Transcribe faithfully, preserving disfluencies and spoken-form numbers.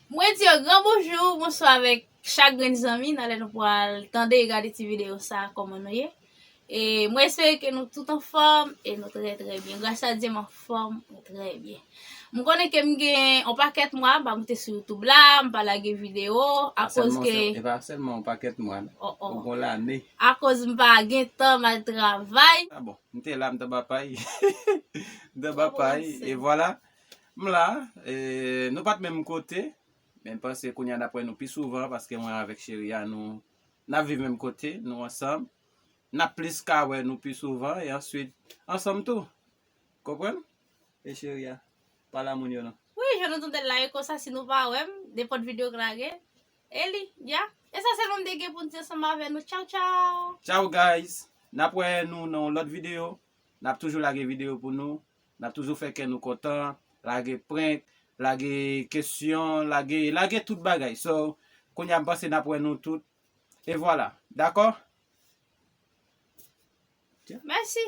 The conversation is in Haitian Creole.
Mwen di yo gran bonjou, bonswa avèk chak grenn zanmi nan lè nou pral tande e gade ti videyo sa a, kòman nou ye. E mwen espere ke nou tout anfòm e nou trè trè byen. Gras a Dye m anfòm, mwen trè byen. M konnen ke m gen yon pakèt mwa m pa moute sou YouTube la, m pa lage videyo akoz ke E pa sèlman yon pakèt mwa, oh, oh. Ou gon lane. Akoz m pa gen tan m al travay. Ah bon, m te la, m t anba pay. M t anba pay, e vwala. M la, e, nou pa t menm kote, men m panse kounye a n ap wè nou pi souvan, paske mwen avèk cheri a, nou, n ap viv menm kote, nou ansanm. N ap plis ka wè nou pi souvan, e answit, ansanm tou. Konprann? E cheri a, pale a moun yo non. Wi, jan nou tande l la, e konsa si nou pa wè m, nenpòt videyo k lage, e li, ya. E sa sèlman m te gen pou m di ansanm avè nou. Tchaw, tchaw! Tchaw guys, n ap wè nou nan yon lòt videyo. N ap toujou lage videyo pou nou. N ap toujou fè kè nou kontan, lage prank, lage kesyon, lage, lage tout bagay. So, kounye a m panse n ap wè nou tout. E vwala, dakò? Mèsi.